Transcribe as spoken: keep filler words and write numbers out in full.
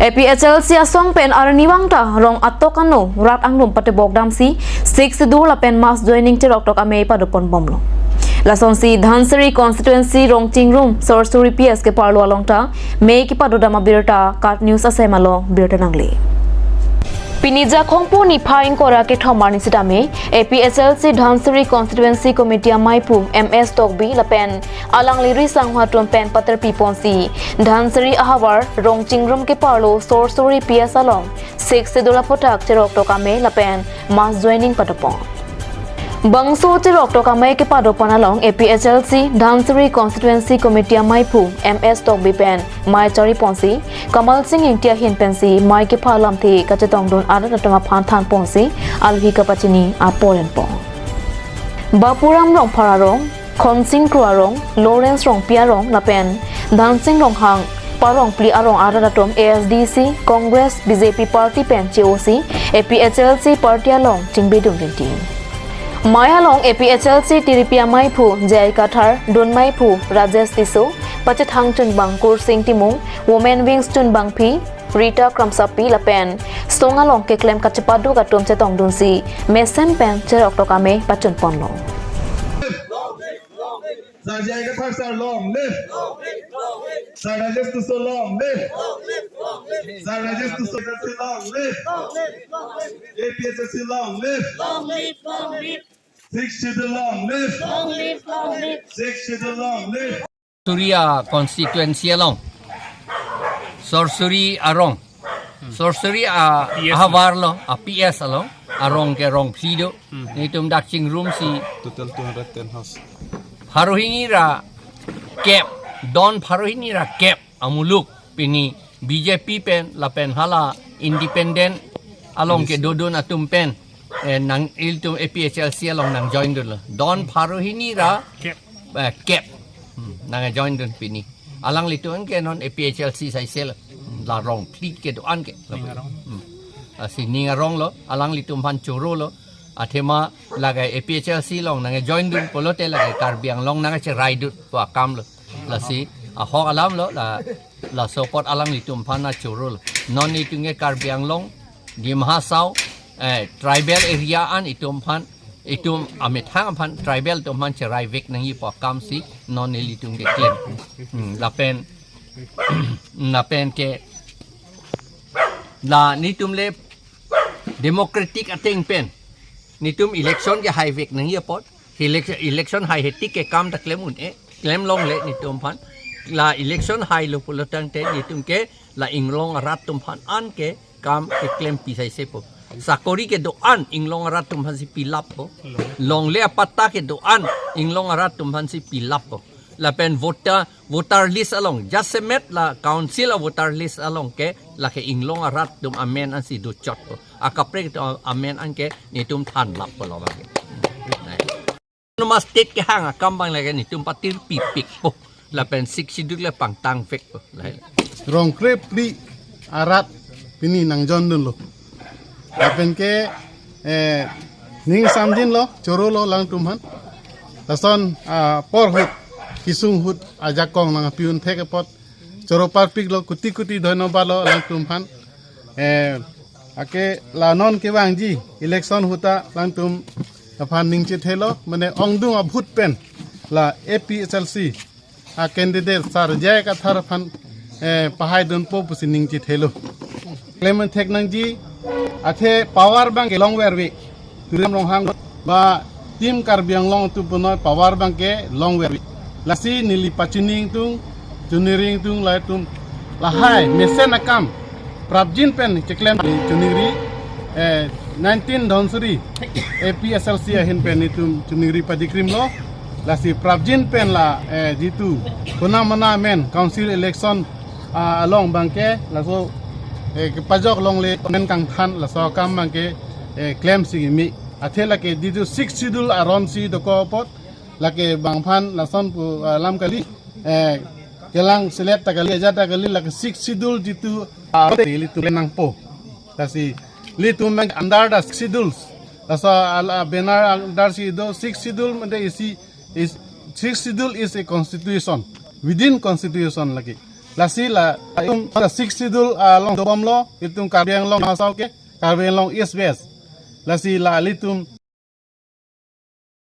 A P H L C asong pen arnivang ta rong atok ano rat angrum patebok damsi Sixth Schedule lapen mass joining cherok tok amei padopon bomlo. Lasonsi Dhansiri constituency Rongchingrum Sorsuri P S keparlo along ta mei kepadodam abirta KAT News asem along birta nangle. Pini Jakhong pu niphai ingkoi ra kethom arni sitame A P H L C Dhansiri Constituency Committee amaiphu M S Tokbi lapen alangli risanghwa atum pen paterpi ponsi Dhansiri ahavar Rongchingrum keparlo Sorsuri P S along Sixth Schedule aphuthak cherok tok amei lapen mass joining padopon. Bangso cherok tok amei kepadopon along A P H L C Dhansiri Constituency Committee amaiphu M S Tokbi pen mei chari ponsi Kamal Singh Ingti ahin pensi mei kepha alamthe kachetongdun arat atum aphan than ponsi alohi kapachini apor enpon. Bapuram Rongphar arong, Khonsing Kro arong, Lawrence Rongpi arong lapen Dhansing Ronghang, Parongpli arong arat atum A S D C, Congress, B J P party pen che-osi A P H L C party along chingbedun rinti. Mei along A P H L C tiripi amaiphu J I Kathar, dunmeiphu Rajesh Tisso, pachethang chunbang Kursing Timung, Women Wings chunbang phi Rita Kramsapi lapen song along keklem kachepaduk atum chetongdunsi mesen pen cherok tok amei pachunponlo. Sir J I Kathar sir, long live. Sir Rajesh Tisso, long live. Sir Rajesh Tisso, long live. A P H L C, long live. Long live, long live. Sixth Schedule, long live. Long live, long live. Sixth Schedule, long live. Sorsuri a constituency along, Sorsuri arong, Sorsuri a P S ahavar lo, a P S along, arong ke Rongphli do. Hmm. Netum dak chingrumsi total two hundred ten house. Pharo hini ra kep, don pharo hini ra kep amuluk pini B J P pen lapen hala independent along kedodun atum pen, eh, nang ilitum A P H L C along nangjoindunlo. Don pharo hini ra, kep, eh, kep. Hmm, nangjoindun pini. Alanglitum ke non A P H L C saisel. La Rongphli kedo-an ke. Ning arong. Hmm. Lasi ning arong lo, alanglitum aphan chorolo. Athema lake A P H L C along nangjoindun pulote lake Karbi Anglong nangcheraidun pu akam lo. Lasi ahok alam lo, la, laso apot alanglitum aphan chorolo. Non itum ke Karbi Anglong, Dima Hasao, eh, tribal area an itum aphan, itum amethang aphan tribal atum aphan cheraivek nangji pu akamsi non ilitum keklem. Hmm, lapen, lapen ke la netum le democratic ateng pen netum election kehaivek nangji apot, election, election haihe tik ke kam ta klem un-e, klem longle netum aphan. La election hailo pulo tangte netum ke la inglong arat atum aphan an ke kam keklempi saise po. Sakori kedo-an inglong arat atum aphansi pilappo. Longle apatta kedo-an inglong arat atum aphansi pilappo. Lapen voter, voter list along, jasemet la council a voter list along ke lake inglong arat atum amen ansi dochotpo. Akaprek atum amen an ke netum thanlappo lo abang ke. Nai. Autonomous state kehang akam abang lake netum patirpipikpo. Lapen Sixth Schedule le pangtangvekpo. Lahai. Rong krephli arat pini nangjoindunlo. Lapen ke, eh, ning samjinlo, chorolo alangtum aphan. Lason, ah, apor ahut, kesung ahut ajakong nangpi-un thek apot choro parpiklo, kuti kuti dhonobad lo alangtum aphan. Eh, ake la non kevangji election ahut ta alangtum aphan ning chethelo, mane ongdung a-vote pen la A P H L C a candidate Sir J I Kathar aphan, eh, pahaidunpo pusi ning chethelo. Klem thek nangji, athe power abang ke longverve. Tuliram Ronghang ba Team Karbi Anglong atum punoi power abang ke longverve. Lasi neli pachini ingtung, chuningri ingtung, lahai atum lahai mesen akam prapjin pen keklem chuningri, eh, nineteen Dhansiri A P H L C ahin pen itum chuningri padikrimlo. Lasi prapjin pen la, eh, jitu kona mana amen council election, ah, along abang ke laso, eh, kepajok longle amen kangthan laso akam abang ke, eh, klemsi kimi. Athe lake jitu Sixth Schedule aronsi dokok apot lake bang aphan lason pu, ah, alam kali, eh, kelang selet ta kali, ajat ta kali, lake Sixth Schedule jitu, ah, ilitum nangpo. Lasi ilitum abang under the Sixth Schedule. Laso ala banner under si do Sixth Schedule mate isi is, Sixth Schedule is a constitution. Within constitution lake. Lasi la itum la Sixth Schedule along dobomlo itum Karbi Anglong Dima Hasao ke, Karbi Anglong East West. Lasi la ilitum